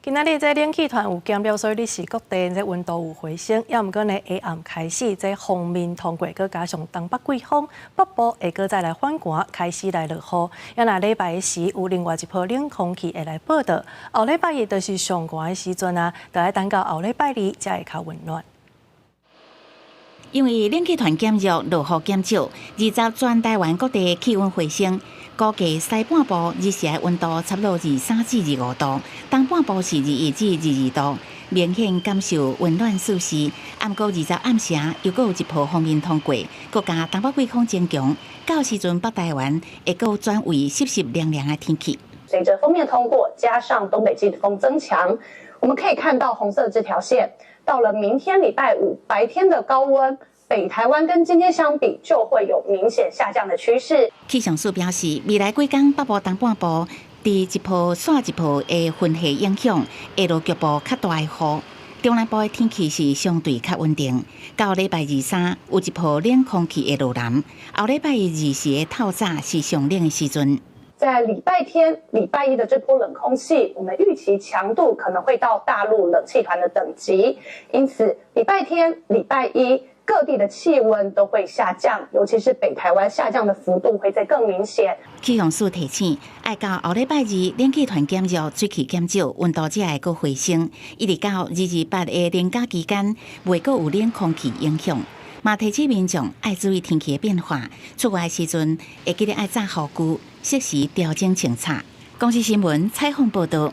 今仔日這冷氣團有減弱，所以你是各地這溫度有回升。也毋過呢，下暗開始這鋒面通過，閣加上東北季風，北部會閣再來反寒，開始來落雨。也若禮拜時有另外一波冷空氣會來報到，後禮拜一就是上寒的時陣啊，就愛等到後禮拜二才會較溫暖。因為冷氣團減弱，落雨減少，20全台灣各地氣溫回升。估計西半部日時的溫度差不多23至25度，東半部是21至22度，明顯感受溫暖舒適。毋過二十暗時又閣有一波鋒面通過，閣加東北季風增強，到時陣北台灣會閣轉為濕濕涼涼的天氣。隨著鋒面通過，加上東北季風增強，我們可以看到紅色這條線，到了明天禮拜五白天的高溫，北台灣跟今天相比就會有明顯下降的趨勢。氣象署表示，未來幾工北部東半部佇一波紲一波的雲系影響，會落局部較大的雨。中南部的天氣是相對較穩定。到禮拜二三有一波冷空氣會落南，後禮拜二時的透早是上冷的時陣。在禮拜天、禮拜一的這波冷空氣，我們預期強度可能會到大陸冷氣團的等級，因此禮拜天、禮拜一，各地的氣溫都會下降，尤其是北台灣下降的幅度會再更明顯。氣象署提醒，愛到後禮拜二冷氣團減弱，水汽減少，溫度才會閣回升。一直到228的連假期間，袂閣有冷空氣影響。嘛提醒民眾愛注意天氣的變化，出外時陣會記得愛紮雨具，適時調整穿插。公視新聞採訪報道。